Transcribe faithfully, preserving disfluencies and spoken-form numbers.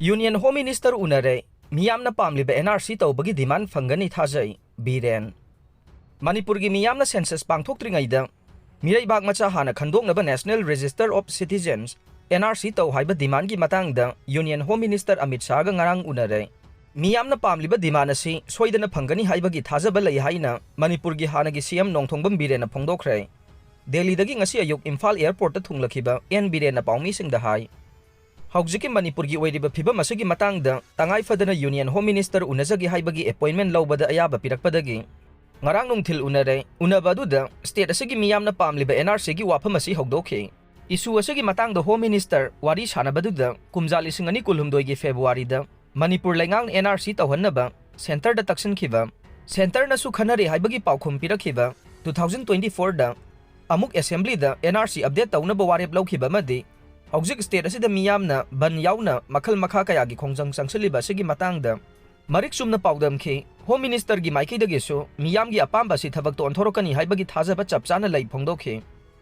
Union Home Minister ꯎꯅꯔꯦ, ꯃꯤꯌꯥꯝꯅ ꯄꯥꯝꯂꯤꯕ N R C ꯇꯧꯕꯒꯤ demand ꯐꯪꯒꯅꯤ ꯊꯥꯖꯩ, ꯕꯤꯔꯦꯟ꯫ ꯃꯅꯤꯄꯨꯔꯒꯤ ꯃꯤꯌꯥꯝꯅ census ꯄꯥꯡꯊꯣꯛꯇ꯭ꯔꯤꯉꯩꯗ ꯃꯤꯔꯩꯕꯥꯛ ꯃꯆꯥ ꯍꯥꯟꯅ ꯈꯟꯗꯣꯛꯅꯕ National Register of Citizens, N R C ꯇꯧ ꯍꯥꯏꯕ demandꯒꯤ ꯃꯇꯥꯡꯗ Union Home Minister ꯑꯃꯤꯠ ꯁꯥꯍꯒ ꯉꯔꯥꯡ ꯎꯅꯔꯦ꯫ ꯃꯤꯌꯥꯝꯅ ꯄꯥꯝꯂꯤꯕ demand ꯑꯁꯤ ꯁꯣꯏꯗꯅ ꯐꯪꯒꯅꯤ ꯍꯥꯏꯕꯒꯤ ꯊꯥꯖꯕ ꯂꯩ ꯍꯥꯏꯅ ꯃꯅꯤꯄꯨꯔꯒꯤ ꯍꯥꯟꯅꯒꯤ C M ꯅꯣꯡꯊꯣꯝꯕꯝ ꯕꯤꯔꯦꯟꯅ ꯐꯣꯡꯗꯣꯛꯈ꯭ꯔꯦ꯫ ꯗꯦꯜꯂꯤꯗꯒꯤ ꯉꯁꯤ ꯑꯌꯨꯛ ꯏꯝꯐꯥꯜ airportꯇ ꯊꯨꯡꯂꯈꯤꯕ ꯑꯦꯟ ꯕꯤꯔꯦꯟꯅ ꯄꯥꯎꯃꯤꯁꯤꯡꯗ ꯍꯥꯏ꯫ ꯍꯧꯖꯤꯛꯀꯤ ꯃꯅꯤꯄꯨꯔꯒꯤ ꯑꯣꯏꯔꯤꯕ ꯐꯤꯕꯝ ꯑꯁꯤꯒꯤ ꯃꯇꯥꯡꯗ ꯇꯉꯥꯏ ꯐꯗꯅ Union Home Minister ꯎꯅꯖꯒꯦ ꯍꯥꯏꯕꯒꯤ appointment ꯂꯧꯕꯗ ꯑꯌꯥꯕ ꯄꯤꯔꯛꯄꯗꯒꯤ ꯉꯔꯥꯡ ꯅꯨꯡꯊꯤꯜ ꯎꯅꯔꯦ꯫ ꯎꯅꯕ ꯑꯗꯨꯗ state ꯑꯁꯤꯒꯤ ꯃꯤꯌꯥꯝꯅ ꯄꯥꯝꯂꯤꯕ N R Cꯒꯤ ꯋꯥꯐꯝ ꯑꯁꯤ ꯍꯧꯗꯣꯛꯈꯤ꯫ Issue ꯑꯁꯤꯒꯤ ꯃꯇꯥꯡꯗ Home Minister ꯋꯥꯔꯤ ꯁꯥꯟꯅꯕꯗꯨꯗ ꯀꯨꯝꯖꯥ ꯂꯤꯁꯤꯡ ꯑꯅꯤ ꯀꯨꯟꯍꯨꯝꯗꯣꯏꯒꯤ Februaryꯗ ꯃꯅꯤꯄꯨꯔ ꯂꯩꯉꯥꯛꯅ N R C ꯇꯧꯍꯟꯅꯕ centreꯗ ꯇꯛꯁꯤꯟꯈꯤꯕ, centreꯅꯁꯨ ꯈꯟꯅꯔꯦ ꯍꯥꯏꯕꯒꯤ ꯄꯥꯎꯈꯨꯝ ꯄꯤꯔꯛꯈꯤꯕ, two thousand twenty fourꯗ ꯑꯃꯨꯛ assemblyꯗ N R C update ꯇꯧꯅꯕ ꯋꯥꯔꯦꯞ ꯂꯧꯈꯤꯕ ꯑꯃꯗꯤ ꯍꯧꯖꯤꯛ state ꯑꯁꯤꯗ ꯃꯤꯌꯥꯝꯅ ꯕꯟ ꯌꯥꯎꯅ ꯃꯈꯜ ꯃꯈꯥ ꯀꯌꯥꯒꯤ ꯈꯣꯡꯖꯪ ꯆꯪꯁꯤꯜꯂꯤꯕ ꯑꯁꯤꯒꯤ ꯃꯇꯥꯡꯗ ꯃꯔꯤꯛ ꯆꯨꯝꯅ ꯄꯥꯎꯗꯝꯈꯤ꯫ Home Ministerꯒꯤ ꯃꯥꯏꯀꯩꯗꯒꯤꯁꯨ ꯃꯤꯌꯥꯝꯒꯤ ꯑꯄꯥꯝꯕ ꯑꯁꯤ ꯊꯕꯛꯇ ꯑꯣꯟꯊꯣꯔꯛꯀꯅꯤ ꯍꯥꯏꯕꯒꯤ ꯊꯥꯖꯕ ꯆꯞ ꯆꯥꯅ ꯂꯩ ꯐꯣꯡꯗꯣꯛꯈꯤ꯫